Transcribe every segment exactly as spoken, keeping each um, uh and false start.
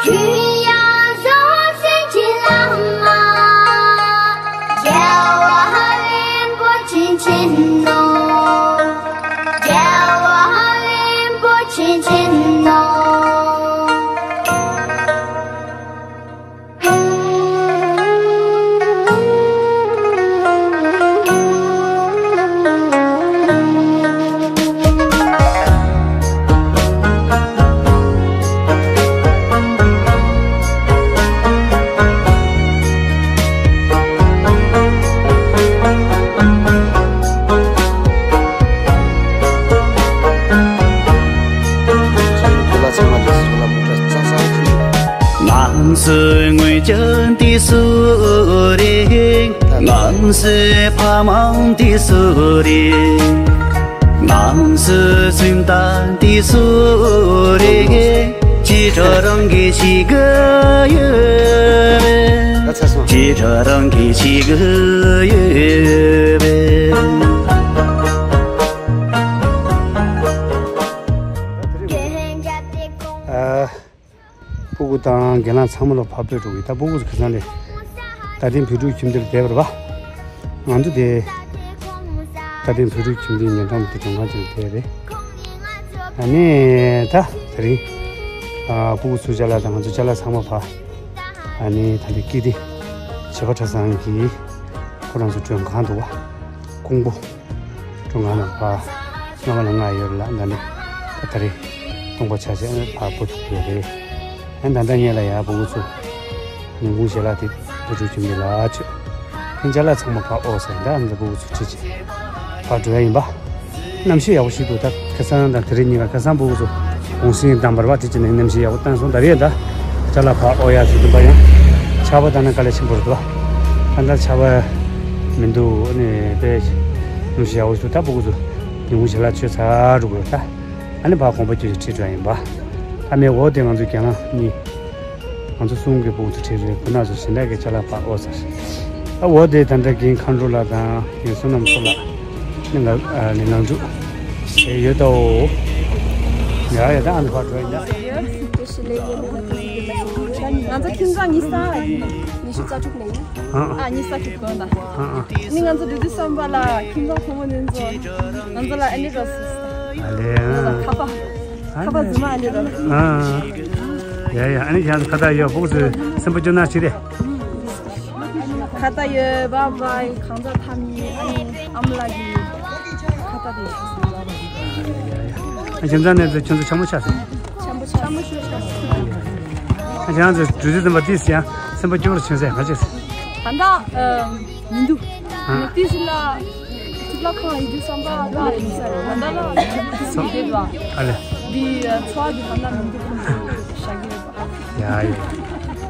གུ་ཡངས་རྫོགས་སེམས་ཀྱི་བླ་མ། རྒྱལ་བ་རིན་པོ་ཆེ་མཁྱེན་ནོ། རྒྱལ་བ་རིན་པོ་ཆེ་མཁྱེན་ནོ། ང་ཚོའི་སྔོན་བྱོན་དེ་སུ་རེད། ང་ཚོའི་ཕ་མ་དེ་སུ་རེད། ང་ཚོའི་སེམས་དང་དེ་སུ་རེད། ཅི་འདྲ་རང་གི་ཞིག་གི་ཡོད། ཅི་འདྲ་རང་གི་ཞིག་གི་ཡོད། ཨ། སྤུ་གུ་དང་རྒན་ལགས་ཚང་མ་ལ་ཕར་ཕེབས་འགྲོ་གི། ད་སྤུ་གུ་ཚོ་ཁ་སང་ལས་རྟ་མགྲིན་བོད་ཕྲུག་ཁྱིམ་སྡེ་ལ་བསྡད་པ་རེད་པ། ང་ཚོ་དེ་རྟ་མགྲིན་བོད་ཕྲུག་ཁྱིམ་སྡེའི་ཉེ་འགྲམ་དུ་མགྲོན་ཁང་ཅིག་ལ་བསྡད་པ་རེད། ཨ་ནི་ད་དེ་རིང་ཨ་སྤུ་གུ་ཚོའི་ཅ་ལག་དང་ང་ཚོའི་ཅ་ལག་ཚང་མ་ཕར་ཨ་ནི་ད་ལྟ་ཀིརྟི་བྱེས་པ་གྲྭ་ཚང་གི་ཁོ་རང་ཚོ་མགྲོན་ཁང་འདུག་པ། ཀོང་པོ། མགྲོན་ཁང་ནང་ཕར་སྔ་མ་ལ་མངགས་ཡོད་རེད་ལ། ད་ནི་ད་ད་རེས་སྟོང་པ་ཆ་ཆ་ཕར་སྤོ་ཐུབ་ཡོད་རེད། ཨ་ད་ལྟ་ངེད་ལ་ཡ་སྤུ་གུ་ཚོ་ཉིན་གུང་ཞལ་ལག་དེ་བོད་ཕྲུག་ཁྱིམ་སྡེ་ལ་མཆོད། ཨ་ཅ་ལག་ཚང་མ་ཕར་ཨོ་ཟེར། ད་ཨ་ནི་སྤུ་གུ་ཚོ་ཁྲིད་བྱས་ཕར་འགྲོ་ཡ་ཡིན་པ། གནམ་གཤིས་ཡག་པོ་ཞིག་འདུག་ད་ཁ་སང་དང་དེ་རིང་གཉིས་ཀ་ཁ་སང་སྤུ་གུ་ཚོ་གུང་སེང་བཏང་བ་རེད་པ། དེ་བྱས་ནས་གནམ་གཤིས་ཡག་པོ་བཏང་སོང་། ད་རེས་ད་ཅ་ལག་ཕར་ཨོ་ཡ་ཟེར་དུས་པ་ཡང་ཆར་པ་བཏང་ན་དཀའ་ལས་ཆེན་པོ་རེད་འདུག་ད་ལྟ་ཆར་པ་མི་འདུག་ཨ་ནི་དཔེ་གནམ་གཤིས་ཡག་པོ་ཞིག་འདུག་ད་སྤུ་གུ་ཚོ་ཉིན་གུང་ཞལ་ལག་མཆོད་ཚར་འགྲོ་གི་རེད་ད། ཨ་ནི་ཕར་དགོན་པ་ཁྱོད་ཀྱིས་ཁྲིད་འགྲོ་ཡ་ཡིན་པ། ཨ་མའི་འོག་དེ་ང་ཚོའི་རྒན་ལགས་གཉིས། ང་ཚོ་གསུམ་གྱི་སྤུ་གུ་ཚོ་ཁྲིད་རེད། ཁོ་ན་ཚོ་གཞན་དག་གི་ཅ་ལག་ཕར་ཨོ་ཟེར། ཨ་འོ་དེ་ད་ལྟ་རྒན་མཁའ་འགྲོ་ལགས་དང་རྒན་བསོད་ནམས་མཚོ་ལགས་ནི་ང་ཨ་ནི་ནང་འཛུལ་བྱས་ཡོད་དོ། ཡ་ཡ་ད་ཨ་ནི་ཕར་འགྲོ་ཡིན་ད། ང་ཚོ་ཁྱིམ་ཚང་ཉི་ཤུ་རྩ་དྲུག་ནས་ཡིན། ཨ་ཨ་ཉི་ཤུ་རྩ་དྲུག་དགོན་ད། ཨ་ཨ་ནི་ང་ཚོ་འགྲོ་དུས་བསམ་པ་ལ་ཁྱིམ་ཚང་ཕོ་མོ་ནི་ཚོ་ང་ཚོ་ལ་ཨ་ནི་རོ་སི། ཨ་ལེ། ང་ཚོ་ཁ་པར། ཁ་པར་རྫུན་མ་ཨ་ནི་རོ། ཨ་ཨ། ཡ་ཡ། ཨ་ནི་ཁྱེད་ཚོ་ཁ་བཏགས་ཡོད། སྤུ་གུ་ཚོས་སེམས་པ་སྐྱོ་ན་ཅི་རེད། ཁ་བཏགས་ཡོད། བཱའི་བཱའི། གང་ཟག་ཐ་མའི། ཨ་ནི་ཨ་མ་ལགས་ཀྱི་ཁ་བཏགས་དེ་ཞིག་སོང་། ཨ་ཁྱིམ་ཚང་ནས་ཚོ་ཁྱོད་ཚོ་འཆམ་པོ་ཆགས་སོང་། འཆམ་པོ་ཆགས་སོང་། ཨ་ཁྱེད་རང་ཚོ་དུས་ཚོད་ཙམ་པ་ཏིས་ཡང་སེམས་པ་སྐྱོ་བོར་བྱུང་ཟེར་ག་ཅེས། ད་ལྟ་ཨ་མི་འདུག་ཨ་ནི་ཏིས་ལ་གཙུག་ལག་ཁང་ཡིན་དུས་བསམ་པ་ལ་ཡིན་ས་རེད། ད་ལྟ་ལ་ཡིན་དུས་བསམ་པ་རེད་པ། ཨ་ལེ། འདི་ཚོ་བ་འདི་ད་ལྟ་མི་འདུག་ཁོང་ཚོ་བཞག་གི་རེད་པ། ཡ་ཡ།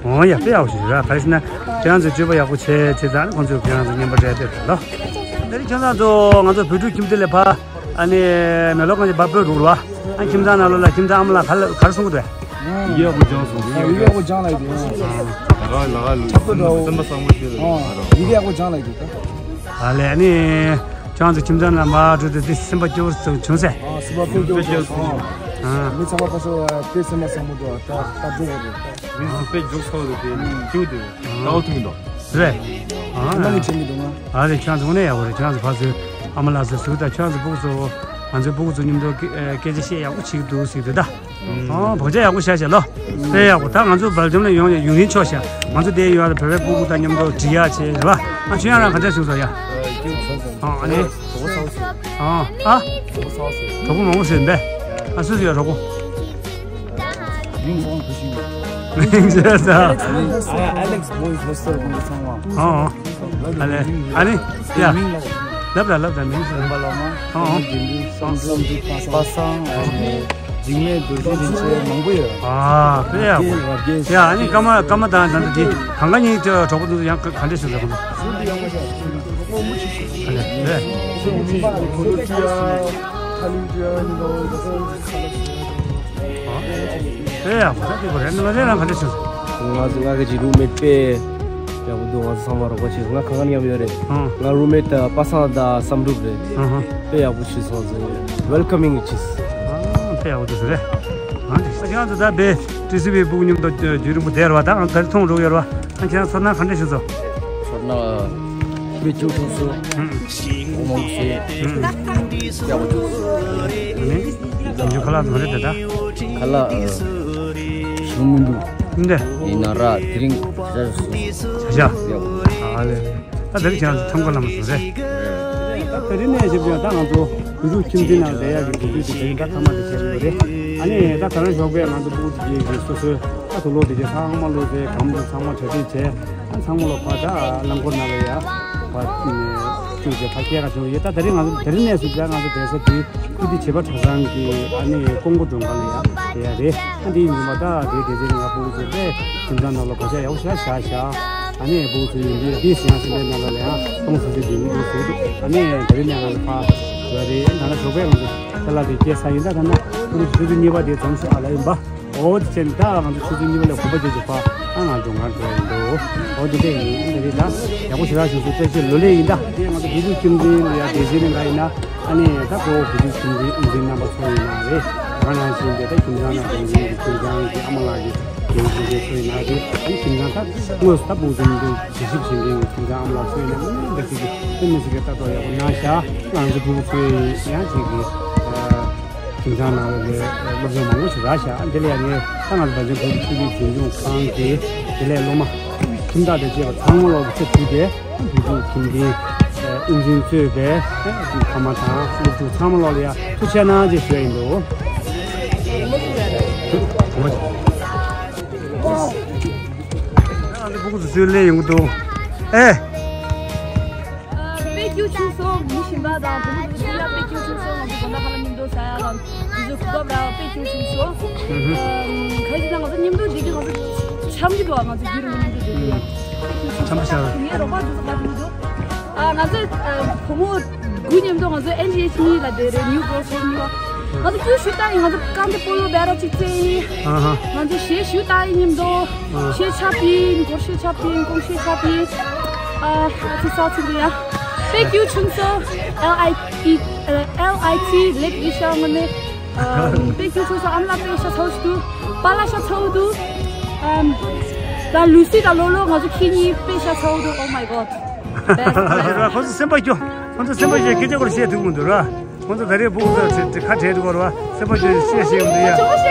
འོ་ཡ། དཔེ་ཡག་པོ་ཞིག་རེད། ག་རེ་ཟེར་ན་ཁྱེད་རང་ཚོས་སྤྱོད་པ་ཡག་པོ་བྱས་བྱས་ཙང་ཁོང་ཚོས་ཁྱེད་རང་ཚོ་རྔན་པ་སྤྲད་བསྡད་རེད་ལོ། དེ་རིང་ཁྱེད་རང་ཚོ་ང་ཚོ་བོད་ཕྲུག་ཁྱིམ་སྡེ་ལ་ཕར་ཨ་ནི་མེ་ལོང་གང་ཅིག་ཕར་སྤོས་འགྲོ་གི་རེད་པ། ཨ་ཁྱིམ་ཚང་ནང་ལོགས་ལ་ཁྱིམ་ཚང་ཨ་མ་ལགས་ག་ལ་ག་རེ་གསུང་གི་འདུག་ཡིག་ཡག་པོ་སྦྱངས་སོང་། ཡིག་ཡག་པོ་སྦྱངས་ལབ་ཡོད། ལ་ལ་ལ་ལ་ཆགས་པ་འདྲ་བོ། སེམས་པ་བཟང་པོ་ཞིག་ལ། ཨ་ཡིག་ཡག་པོ་སྦྱངས་ལབ་ཡོད། ཨ་ལས་ཨ་ནི་ཁྱེད་རང་ཚོ་ཁྱིམ་ཚང་ནང་མར་འགྲོ་དུས་དེ་སེམས་པ་སྐྱོ་བོ་བྱུང་ཟེར། ཨ་སེམས་པ་དཔེ་སྐྱོ་བོ་བྱུང་སོང་། ཨ་མི་ཚང་མ་ཕར་ཚུར་དཔེ་སེམས་པ་བཟང་པོ་འདུག་ད་ད་འགྲོ་དགོས་རེད། མི་ཚོ་དཔེ་རྒྱུགས་ཚོགས་འདུག་དེ་སྐྱིད་པོ་འདུག་ད་འོ་ཐུག་འདུག་རེད། ཨ་ནང་གི་དྲན་གི་འདུག་ང་། ཨ་རེད། ཁྱེད་རང་ཚོ་དངོས་གནས་ཡག་པོ་རེད། ཁྱེད་རང་ཚོ་ཕར་ཚུར་ཨ་མ་ལགས་ཚོ་ཟུར་དང་ཁྱེད་རང་ཚོ་སྤུ་གུ་ཚོ་ང་ཚོའི་སྤུ་གུ་ཚོ་མཉམ་དུ་སྐད་སྐད་ཆ་བཤད་ཡག་པོ་བྱེད་ཀྱི་འདུག་ཟེར་གི་འདུག་ད། ཨོ་བག་ཆགས་ཡག་པོ་བཞག་བྱས་ལོ། དཔེ་ཡག་པོ། ད་ང་ཚོ་སྦེལ་ཇམ་ལ་ཡོང་ཡོང་ཡིན་ཆོག་ཤག་ང་ཚོ་དེ་ཡོང་ཡ་ལ་བོད་པའི་སྤུ་གུ་དང་མཉམ་དུ་འགྲིག་ཡག་བྱས་རེད་པ། ཨ་ཁྱོད་ཡང་རང་ག་འདྲ་བྱུང་སོང་ཡ། ཨོ་ཨ་ནི། ཨོ་ཨ། གྲོགས་པོ་མང་པོ་ཞིག་ཡོད་པས། ཨ་སུ་སུ་ཡོད་གྲོགས་པོ། མིང་ཟེར་ས། ཨ་ཨ་ལེགས་བོ་ཡིས་ཧོ་སི་ཊེལ་ཁོང་ཚོ་ཚང་མ། ཨོ་ཨོ། ཨ་ལེ། ཨ་ནི། ཡ། ལབ་ད་ལབ་ད། མིང་ཟེར། ཨོ་ཨོ། བསམ་གྲུབ། པ་སངས། ཨ་ནི། འཇིགས་མེད་རྡོ་རྗེ་རིན་ཆེན། མང་པོ་ཡོད། ཨ་དཔེ་ཡག་པོ། ཡ་ཨ་ནི་ཀརྨ་ཀརྨ་དང་ད་ལྟ་དེ་གང་ག་གཉིས་ཀྱི་གྲོགས་པོ་ཚོ་ཡང་ག་འདྲ་ཞིག་ཟེར་གོ། ཨ་ལེ་ལེ། དཔེ་ཡག་པོ། ད་དེ་གོ་རེད། ང་ཚོ་རང་ག་འདྲ་བྱུང་། ང་ཚོ་ང་གི་ཅིག་རུམ་མེཊ་དཔེ་ཡག་པོ་འདུག་ང་ཚོ་ཚང་མ་རོགས་པ་བྱེད། ང་གང་ག་མཉམ་ཡོད་རེད། ཨང་། ང་རུམ་མེཊ་པ་སངས་དང་བསམ་གྲུབ་རེད། ཨང་ཧ། དཔེ་ཡག་པོ་བྱས་སོང་ཟེར། ཝེལ་ཁམ་མིང་བྱས། ཨང་དཔེ་ཡག་པོ་འདུག་ཟེར་རེད། ཨང་ཁྱེད་རང་ཚོ་ད་དཔེ། ཊི་སི་ཝི་སྤུ་གུ་མཉམ་དུ་རྒྱུན་རིང་པོ་བསྡད་རེད་བ། ད་ང་ད་རེས་མཐོང་འགྲོ་གི་ཡོད་རེད་བ། ཨ་ཁྱེད་རང་ཚོར་སྣང་ག་འདྲ་ཞིག་བྱུང་སོང་། ཚོར་སྣང་། དཔེ་སྐྱིད་པོ་བྱུང་སོང་། ཧུམ། ཨོ་མོ་སེ། ཧུམ། ཡག་པོ་བྱུང་སོང་། ནི། ཁྱོད་ཁ་ལག་མ་རེད་ད་ད། ཁ་ལག་ཨ། ཞིམ་མི་འདུག་འདི། ཡིན་ན་ར་དེ་རིང་བྱ་བྱ་སོང་། བྱ་བྱ། ཡག་པོ། ཨ་ལེ། ད་དེ་རིང་ཁྱེད་རང་ཚོ་ཐང་གོ་ལ་མ་སོང་རེད། ད་དེ་རིང་ནས་བྱེད་པ་ད་ང་ཚོ་བོད་ཕྲུག་ཁྱིམ་སྡེ་ནང་བསྡད་ཡག་གི་འགོ་ཁྲིད་དེ་དེ་རིང་ད་ཐ་མ་དེ་བྱས་ཡོད་རེད། ཨ་ནི་ད་ད་རང་ཞོགས་པས་ང་ཚོ་སྤུ་གུ་དེ་གས་སོ་སོའི་ད་དུ་ལོ་དེ་གས་ཚང་མ་ལོ་ཟེར་གམ་དུ་ཚང་མ་གྲ་སྒྲིག་བྱས། ཨ་ཚང་མ་ལོ་ཕ་ད་རླངས་འཁོར་ནང་ལ་ཡ་ཕ་བཅུག་བྱས་ཕ་སྐྱེལ་ག་བྱུང་ཡོད། ད་དེ་རིང་ང་ཚོ་དེ་རིང་ནས་སུ་ད་ང་ཚོ་བསྡད་ས་དེ། ཨ་དེ་བྱེས་པ་གྲྭ་ཚང་གི་ཨ་ནི་ཀོང་པོ་མགྲོན་ཁང་ལ་ཡ་དེ་ཡ་རེད། ཨ་དེ་ཡིན་པ་ད་དེ་དེ་རིང་ང་སྤུ་གུ་ཚོས་དེ་ཁྱིམ་ཚང་ནང་ལ་བག་ཆགས་ཡག་པོ་ཞེ་དྲག་བཞག་བཞག་ཨ་ནི་སྤུ་གུ་ཚོ་ཡིན་དུས་དེ་སེམས་ནང་ལ་ཡང་གཏོང་ཚུལ་དེ་འདི་མི་འདུག་ཟེར་འདུག་ཨ་ནི་དེ་རིང་ནས་ང་ཚོ་ཕ་ཡ་རེད། ད་ནི་ཞོགས་པའི་ང་ཚོ་ཁ་ལག་དེ་སྐྱེལ་ས་ཡིན། ད་ད་ནི་ཁོ་ཚོ་ཆུ་ཚོད་གཉིས་པ་དེ་འཛོམས་ཤོག་ཨ་ལ་ཡིན་པ། འོ་དེ་བྱས་ནས་ད་ང་ཚོ་ཆུ་ཚོད་གཉིས་པ་ལ་གོམ་པ་རྒྱག་རྒྱུ་ཕ་ཨ་ང་འགྲོ་ང་འགྲོ་ཡིན་འདུག་འོ་དེ་འདྲ་ཡིན། འདི་རེད། ད་ཡག་པོ་ཞེ་དྲག་བྱུང་སོང་། བཀྲ་ཤིས་ལོ་ལེགས་ཡིན། ད་དེ་ང་ཚོ་བོད་ཕྲུག་ཁྱིམ་སྡེ་ལ་ཡ་དེ་བྱས་ནས་འགའ་ཡིན་ན་ཨ་ནི་ད་ཁོ་བོད་ཕྲུག་ཁྱིམ་སྡེ་ཨིན་ཇིའི་རྣམ་པ་ཚོ་ཡིན་ན་རེད། ང་རང་བཞིན་དེ་ད་ཁྱིམ་ཚང་ནང་དེ་ཡིན་གྱི་ཁྱིམ་ཚང་གི་ཨ་མ་ལགས་ཀྱི་དེ་ཡིན་གྱི་ཚོ་ཡིན་ན་རེད། ཨ་ནི་ཁྱིམ་ཚང་ད་དངོས་སུ་ད་བོད་ཕྲུག་ཁྱིམ་སྡེ་དྲི་ཞིབ་བྱེད་མཁན་གྱི་ཁྱིམ་ཚང་ཨ་མ་ལགས་ཚོ་ཡིན་ན་མི་འདི་ཚོ་གི་ཨ་མི་ཚོ་གི་ལྟ་རྟོག་ཡག་པོ་གནང་ཤག་ང་ཚོ་ཕྲུ་གུ་ཚོ་ཡིན་ཡང་ཅིག་གི་ཁྱིམ་ཚང་ནང་ལ་སློབ་སྦྱོང་མང་པོ་ཞིག་རག་ཤག་འདི་ལ་ཡང་ངས་ད་ང་ཚོ་བ་ཅན་ཕུག་ཆོས་རིག་འཛིན་སྐྱོང་ཁང་གི་དེ་ལས་སློབ་མ་ཁྱིམ་བདག་དང་བཅས་པ་ཚང་མ་ལོག་གི་ཚེ་ཕུལ་ཏེ་དུས་ཚོད་ཁྱིམ་སྡེའི་ཨིན་ཇིན་གཙོས་པའི་ཕ་མ་དང་སློབ་ཕྲུག་ཚང་མ་ལོག་ལ་ཡང་ཐུགས་རྗེ་གནང་ཞེས་ཞུ་ཡ་ཡིན་འདུག་ང་ཚོ་ཕྲུ་གུ་ཚོ་ཚུར་སླེབས་ཡོང་གི་འདུག་ཨེ། དཔེ་སྐྱིད་བྱུང་སོང་། མི་གཞན་པ་དང་བུ་མོ་དེ་ཚོ་ཡང་དཔེ་སྐྱིད་བྱུང་སོང་། ང་ཚོ་དགོང་དག་ཁ་ལག་མཉམ་དུ་ཟ་ཡ་དང་དེ་ཚོ་གོ་སྐབས་རག་དཔེ་སྐྱིད་བྱུང་སོང་། ཨུ་ཧུ། ག་ཅི་ན་ང་ཚོ་མཉམ་དུ་བསྡད་དུས་ང་ཚོ་འཆམ་གྱི་འདུག་ང་ཚོ་རྒྱུན་རིང་པོ་མཉམ་དུ་བསྡད་དུས་ཡང་དཔེ་སྐྱིད་བྱུང་སོང་། འཆམ་པོ་ཤར། ངའི་རོགས་པ་དེ་ཚོ་ག་དུས་འདུག་ཨ་ང་ཚོ་བུ་མོ་དགུ་མཉམ་དུ་ང་ཚོ་ཨེན་ཇི་ཨེཆ་གཉིས་ལ་དེ་རེད། New Girls Home གཉིས་པ། ང་ཚོ་ཀྱུ་ཞུ་ཏ་ཡིན། ང་ཚོ་ཀ་འདི་པོ་ལོ་བེ་ར་གཅིག་རྩེ་ཡིན། ཨ་ཧ། ང་ཚོ་གཞས་ཞུ་ཏ་ཡིན་མཉམ་དུ། ཨ། གཞས་ཆ་པིན་གོར་གཞས་ཆ་པིན་ཀོང་གཞས་ཆ་པིན། ཨ་ཨ་ཚི་ས་ཚི་འདི་ཡ། དཔེ་སྐྱིད་བྱུང་སོང་། ཨེལ་ཨའི་ཨི་ཨེལ་ཨའི་ཊི་ལེག་ཡི་ཤ་ངོ་ནས། ཨ་དཔེ་སྐྱིད་བྱུང་སོང་། ཨ་མ་ལགས་དཔེ་ཤ་ཚ་བོ་ཞིག་འདུག་པཱ་ལགས་ཤ་ཚ་བོ་འདུག་ཨམ། ད་ལུ་སི་དང་ལོ་ལོ་ང་ཚོ་ཁྱེད་གཉིས་དཔེ་ཤ་ཚ་བོ་འདུག Oh my God. Best, best. ཁོ་ཚོ་སེམས་པ་སྐྱོ། ཁོ་ཚོ་སེམས་པ་སྐྱོ། སྐད་ཆ་སྐོར་བཤད་ཐུབ་མི་འདུག་ར། ཁོང་ཚོ་ད་རེས་སྤུ་གུ་ཚོ་ཁ་བྲལ་འགྲོ་བ་རེད་བ། སེམས་པ་སྐྱོ་བཤད་ཤེས་ཡོང་གི་འདུག་ཡ།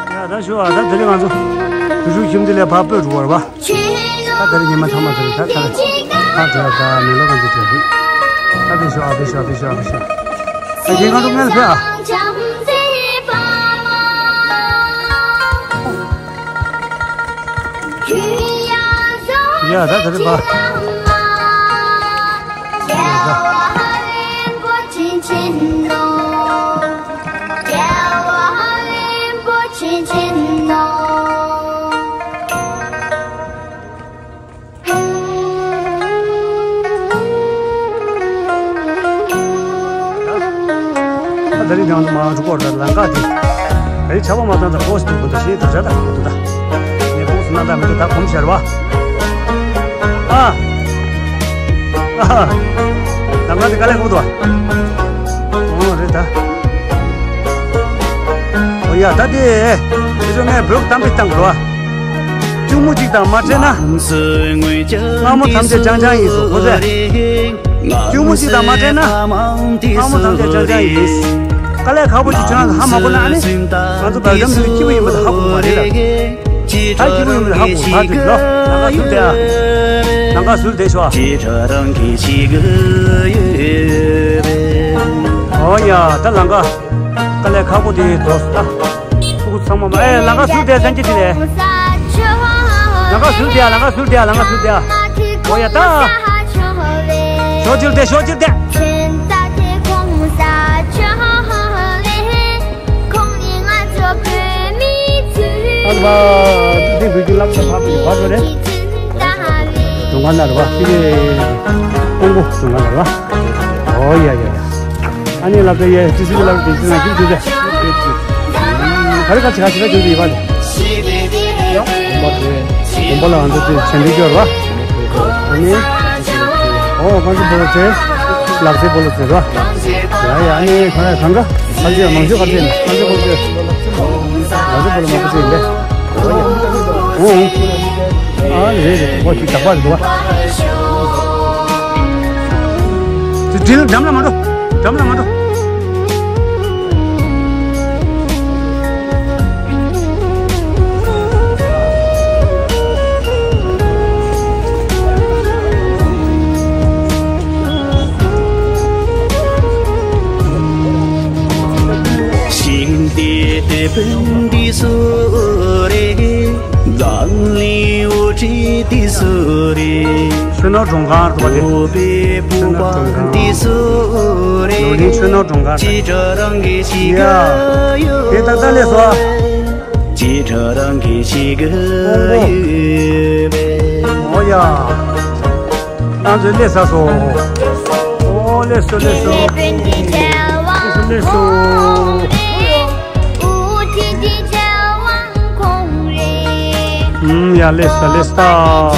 ཡ་ད་ཞུ་ཨ། ད་དེ་རིང་ང་ཚོ་བུ་ཕྲུག་ཁྱིམ་སྡེ་ལས་ཕར་སྤོས་འགྲོ་བ་རེད་བ། ད་དེ་རིང་ཉི་མ་ཚང་མ་དེ་རེད། ད་ད་ད་དེ་ད་མེ་ལོ་ག་འདི་དེ་རེད། ད་དེ་ཤོག་ཨ། དེ་ཤོག་ཨ། དེ་ཤོག་ཨ། དེ་ཤོག་ཨ། ད་རྒན་ཁ་དྲུག་མེལ་ཕེ་ཨ། ཡ་ད་དེ་རེད་པ། ཆེན་ཆེན་ནོ། རྒྱལ་བ་རིན་པོ་ཆེ་ཆེན་ནོ། ད་རིང་ཡང་མ་འགྲོ་གོ་ད་ལམ་ཁ་དེ། ཨེ་ཆར་པ་མ་བཏང་ད་ཁོ་སི་དུ་གོ་ད་ཤེས་ད་ཆ་ད་གོ་ད། ངས་ཁོང་སུ་ན་ད་མི་འདུག་ད་གོམས་ཤར་བ། ཨ། ཨ། ལམ་ཁ་དེ་དཀའ་ལས་ཁག་འདུག་ཨ། ཨོ་རེད་ད། ཨོ་ཡ་ད་དེ། དེ་ཚོ་ངས་བོད་གཏམ་དཔེ་བཏང་དགོས་ཨ། གཅུང་མོ་གཅིག་དང་མ་འཕྲད་ན། སྔ་མོ་ཐམས་ཅད་རྐྱང་རྐྱང་ཡིན་ཟེར་གོ་ཟེར། གཅུང་མོ་གཅིག་དང་མ་འཕྲད་ན། སྔ་མོ་ཐམས་ཅད་རྐྱང་རྐྱང་ཡིན། དཀའ་ལས་ཁག་པོ་ཞིག་བྱུང་ན་ཧ་མ་གོ་ན་ཨ་ནི། ང་ཚོ་བར་འདམ་ཚོའི་སྐྱིད་པོ་ཡིན་པ་དང་ཧ་གོ་མ་རེད་ལ། ད་སྐྱིད་པོ་ཡིན་པ་དང་ཧ་གོ་བ་དུས་ལོ། ལམ་ཁ་ཟུར་བསྡད་ཨ། ལམ་ཁ་ཟུར་བསྡད་ཤོག་ཨ། ཨོ་ཡ་ད་ལམ་ཁ། དཀའ་ལས་ཁག་པོ་དེ་རྫོགས་སོང་ད། ཕྲུ་གུ་ཚང་མ་མ་ཨེ་ལམ་ཁ་ཟུར་བསྡད་སེམས་ཀྱི་དེ་ལས། ལམ་ཁ་ཟུར་བསྡད་ཨ། ལམ་ཁ་ཟུར་བསྡད་ཨ། ལམ་ཁ་ཟུར་བསྡད་ཨ། ཨོ་ཡ་ད། ཤོག་ཅིག་བསྡད། ཤོག་ཅིག་བསྡད། ཨ་ལ་བ། འདི་བོད་ཀྱི་ལམ་ཁ་ཕབ་པའི་བར་དུ་རེད། དུང་ཁ་ན་རེད་བ། ཕྱི་རེད། ཀོང་པོ་དུང་ཁ་ན་རེད་བ། ཨོ་ཡ་ཡ་ཡ། ཨ་ནི་ལབ་ད་ཡ་ཅི་སི་ལབ་དེ་ཅི་ན་ཅི་ཅི་ཟེར། ག་རེ་ག་ཅི་ག་ཅི་ག་ཅི་ཡོད་པ་ལས། པོ་ལ་ང་ཚོ་དེ་བྱེད་འདི་སྐྱོར་བ། ཨ་ནི། ཨོ་ཁང་ཚན་པོ་ལོ་ཚེ། ལག་ཚེ་པོ་ལོ་ཚེ་ར། ཡ་ཡ་ཨ་ནི་གང་ག་གང་ག་ཁང་ཚན་མང་ཤོས་ག་ཚེ་ནི་ཁང་ཚན་པོ་ལོ་ཚེ། ལག་ཚེ་པོ་ལོ་མང་པོ་ཚེ་ཡིན་པས། ཨོ་ཡ། ཨོ། ཨ་རེད་རེད་པོ་ཞིག་དག་པ་རེད་པ། དེ་འགྲམ་ལ་མ་འགྲོ། འགྲམ་ལ་མ་འགྲོ། ཤིང་རྟའི་དེད་དཔོན་འདི་སུ་རེད། ལང་ལི་འོ་བྲིས་འདི་སུ་རེད། ཆུ་ནོར་གྲོང་ཁང་རེད་པ་དེ། ཆུ་ནོར་གྲོང་ཁང་། ནོར་གླིང་ཆུ་ནོར་གྲོང་ཁང་རེད། ཡ། དེ་ཏག་ཏག་སླེབས་སོང་། ཨོ་ཡ། ང་ཚོ་སླེབས་ཚར་སོང་། ཨོ་སླེབས་སོང་སླེབས་སོང་། སླེབས་སོང་སླེབས་སོང་། ཨུམ་ཡ་སླེབས་སོང་སླེབས་སོང་།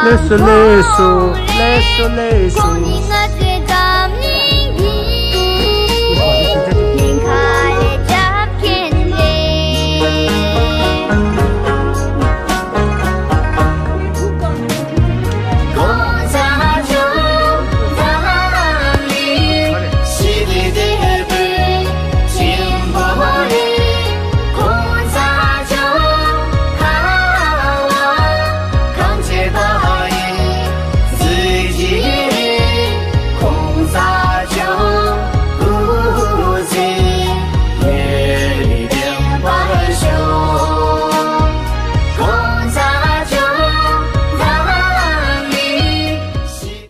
སླེབས་སོང་སླེབས་སོང་། སླེབས་སོང་སླེབས་སོང་།